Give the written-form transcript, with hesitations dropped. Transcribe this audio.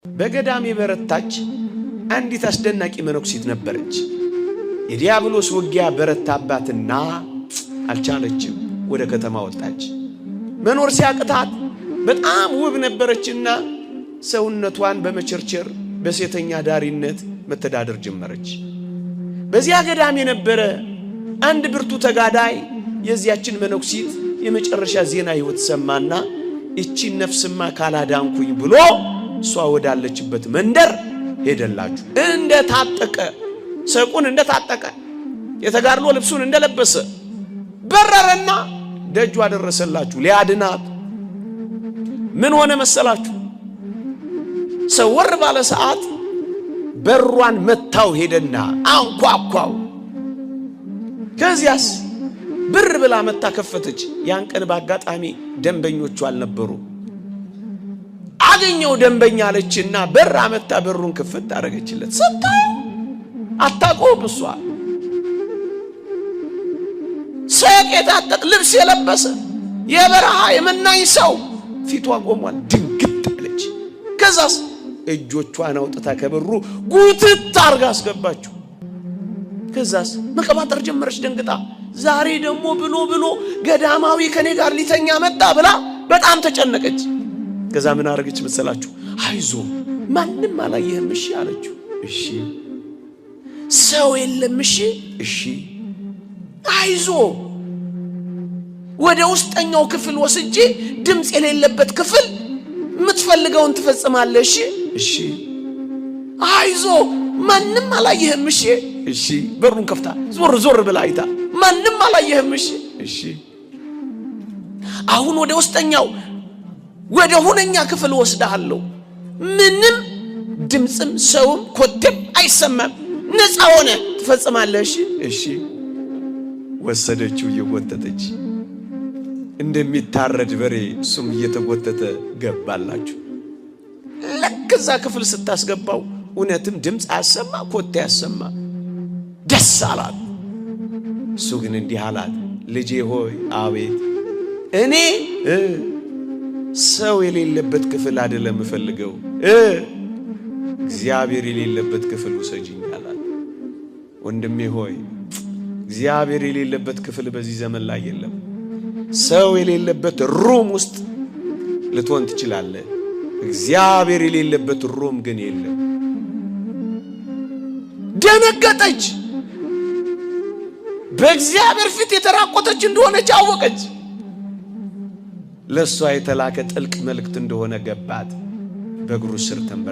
በገዳም የበረታች አንዲት አስደናቂ መነኩሲት ነበረች። የዲያብሎስ ውጊያ በረታባትና አልቻለችም። ወደ ከተማ ወጣች። መኖር ሲያቅታት በጣም ውብ ነበረችና ሰውነቷን በመቸርቸር በሴተኛ ዳሪነት መተዳደር ጀመረች። በዚያ ገዳም የነበረ አንድ ብርቱ ተጋዳይ የዚያችን መነኩሲት የመጨረሻ ዜና ሕይወት ሰማና እቺን ነፍስማ ካላዳንኩኝ ብሎ እሷ ወዳለችበት መንደር ሄደላችሁ። እንደ ታጠቀ ሰቁን እንደ ታጠቀ የተጋድሎ ልብሱን እንደለበሰ በረረና ደጁ አደረሰላችሁ ሊያድናት። ምን ሆነ መሰላችሁ? ሰወር ባለ ሰዓት በሯን መታው ሄደና አንኳኳው። ከዚያስ ብር ብላ መታ ከፈተች። ያን ቀን በአጋጣሚ ደንበኞቹ አልነበሩ። አገኘው ደንበኛ አለችና በር አመታ በሩን ክፍት አደረገችለት። ስታየው አታውቀውም እሷ ሰቅ የታጠቅ ልብስ የለበሰ የበረሃ የመናኝ ሰው ፊቷ ቆሟል። ድንግጥ አለች። ከዛስ እጆቿን አውጥታ ከበሩ ጉትት አርጋ አስገባችው። ከዛስ መቀባጠር ጀመረች ደንግጣ። ዛሬ ደግሞ ብሎ ብሎ ገዳማዊ ከኔ ጋር ሊተኛ መጣ ብላ በጣም ተጨነቀች። ከዛ ምን አደረገች መሰላችሁ? አይዞ ማንም አላየህም እሺ አለችው። እሺ ሰው የለም እሺ እሺ አይዞ ወደ ውስጠኛው ክፍል ወስጄ ድምፅ የሌለበት ክፍል የምትፈልገውን ትፈጽማለህ። እሺ እሺ አይዞ ማንም አላየህም። እሺ እሺ በሩን ከፍታ ዞር ዞር ብላ አይታ ማንም አላየህም። እሺ እሺ አሁን ወደ ውስጠኛው ወደ ሁነኛ ክፍል ወስደሃለሁ። ምንም ድምፅም ሰውም ኮቴም አይሰማም። ነፃ ሆነ ትፈጽማለህ። እሺ እሺ ወሰደችው እየጎተተች እንደሚታረድ በሬ እሱም እየተጎተተ ገባላችሁ። ልክ እዛ ክፍል ስታስገባው እውነትም ድምፅ አያሰማ ኮቴ አያሰማ። ደስ አላት። እሱ ግን እንዲህ አላት፣ ልጄ ሆይ አቤት። እኔ ሰው የሌለበት ክፍል አይደለም የምፈልገው፣ እግዚአብሔር የሌለበት ክፍል ውሰጂኝ አላት። ወንድሜ ሆይ እግዚአብሔር የሌለበት ክፍል በዚህ ዘመን ላይ የለም። ሰው የሌለበት room ውስጥ ልትሆን ትችላለህ። እግዚአብሔር የሌለበት room ግን የለም። ደነገጠች። በእግዚአብሔር ፊት የተራቆተች እንደሆነች አወቀች። ለእሷ የተላከ ጥልቅ መልእክት እንደሆነ ገባት። በእግሩ ስር ተንበረከከች።